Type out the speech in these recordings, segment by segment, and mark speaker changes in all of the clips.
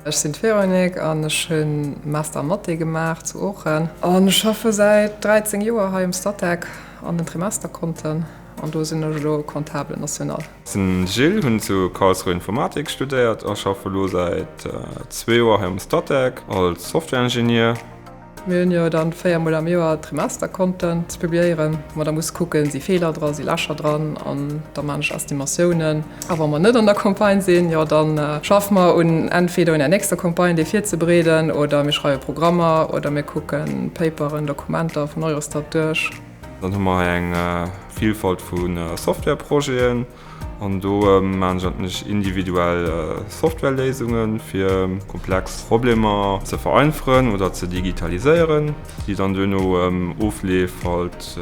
Speaker 1: Ech sinn d'Véronique an ech hunn Master Mathé gemaach zu Oochen an ech schaffe säit 13 Joer hei um Statec an den Trimesterkonten an do sinn ech elo Comptable national.
Speaker 2: Ech sinn den Gilles, hunn zu Karlsruhe Informatik studéiert a schaffe elo säit zwee Joer hei um Statec als Software Engineer.
Speaker 1: Mir hunn jo dann 4 mol am Joer Trimesterkonten ze publiéieren, wou mer da musse kucken, si Feeler dran, si Lächer dran an da maan ech Estimatiounen. A wa mer net an der Campagne sinn, jo dann schaffe mer un entweder un der nächster Campagne déi virzebereeden oder mir schreiwe Programmer oder mir kucken Paperen, Dokumenter vun Eurostat duerch.
Speaker 2: Dann hu mer hei eng Vielfalt vu Softwareprojeten. An do maachen ech eigentlech individuell Softwareléisungen, fir komplex Problemer ze vereinferen oder ze digitaliséieren, déi dann duerno Ofleef halt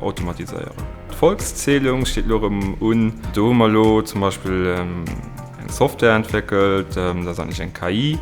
Speaker 2: automatiséieren. D'Volkszählung steet elo erëm un. Do hu mer elo zum Beispill eng Software entwéckelt, dat ass eigentlech eng KI,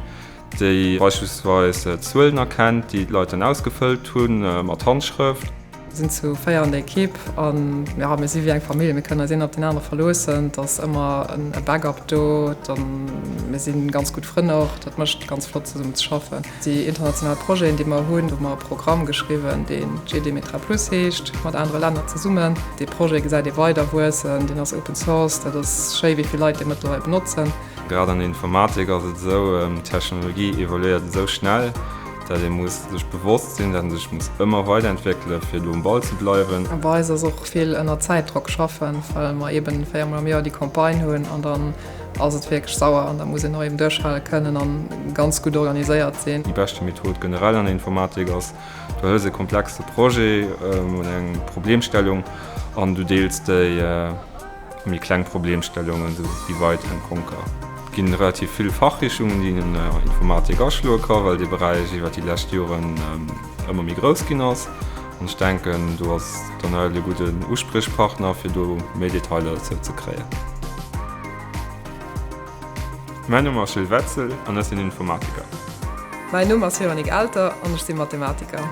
Speaker 2: déi beispillsweis Zuelen erkennt, déi d'Leit dann ausgefëllt hu mat Handschrëft.
Speaker 1: Mir sinn zu 4 an der Ekipp an jo, mir si wéi eng Famill. Mir kënnen eis een op deen anere verloossen. Et ass ëmmer e Backup do. Dann, mir si ganz gutt Frënn och. Dat mécht ganz flott zesummen ze schaffen. Déi international Projeten, déi mer hunn, do hu mer e Programm geschriwwen, dee GDMetra Plus heescht, mat anere Länner zesummen. Dee Projet gesäit ee weider wuessen. Deen ass Open Source. Dat ass schéi, wéi vill Leit dee mëttlerweil benotzen.
Speaker 2: Grad an der Informatik ass et esou, d'Technologie evoluéiert esou schnell, dat ee muss sech bewosst sinn, dat ee sech muss ëmmer weiderentwéckelen, fir do um Ball ze bleiwen.
Speaker 1: Bei eis ass och vill ënner Zäitdrock schaffen, well mer eben 4 mol am Joer déi Campagne hunn an dann ass et wierklech sauer an da muss een och eben duerchhale kënnen an ganz gutt organiséiert sinn.
Speaker 2: Déi beschte Method generell an der Informatik ass, du hëls e komplexe Projet oder eng Problemstellung an du deels déi Méi kleng Problemstellungen, esou Divide and Conquer. Et ginn relativ vill Fachrichtungen, déi een an der Informatik aschloe ka, well dee Beräich iwwer déi lescht Joren ëmmer méi grouss ginn ass. An ech denken, do ass d'Danielle e gudden Uspriechpartner, fir do méi Detailer dozou ze kréien. Mäin Numm ass Gilles Wetzel an ech sinn Informatiker.
Speaker 1: Mäin Numm ass Véronique Elter an ech si Mathematiker.